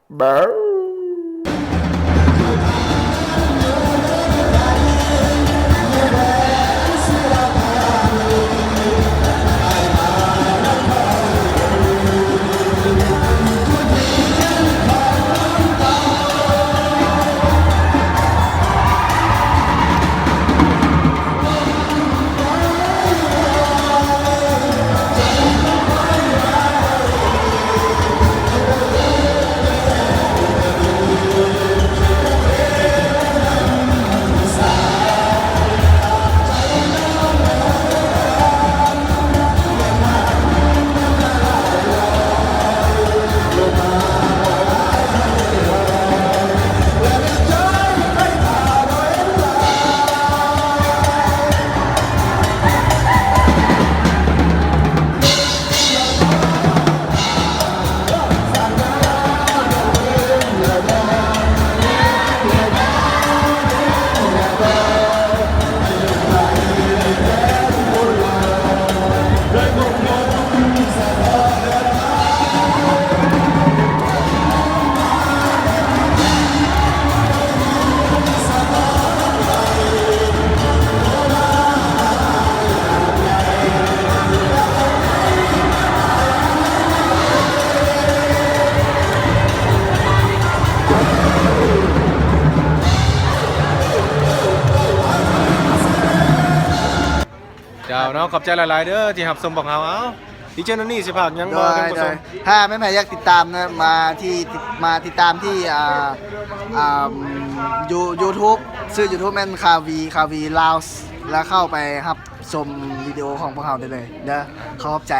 Bow. ເຈົ້າເນາະ ຂອບໃຈຫຼາຍໆເດີທີ່ຮັບຊົມພວກເຮົາ. ເອົ້າ ດີເຈໂນນີ້ຊິຝາກຫຍັງບໍ່ທ່ານຜູ້ຊົມ? ໂດຍ ໂດຍ ຖ້າແມ່ນໃຜຢາກຕິດຕາມນະ ມາທີ່ ມາຕິດຕາມທີ່ ອ່າ ອ່າ ຢູ YouTube ຊື່ YouTube ແມ່ນ ຄາວີ ຄາວີ Lounge ແລ້ວເຂົ້າໄປຮັບຊົມວິດີໂອຂອງພວກເຮົາໄດ້ເລີຍເດີ. ຂອບໃຈ.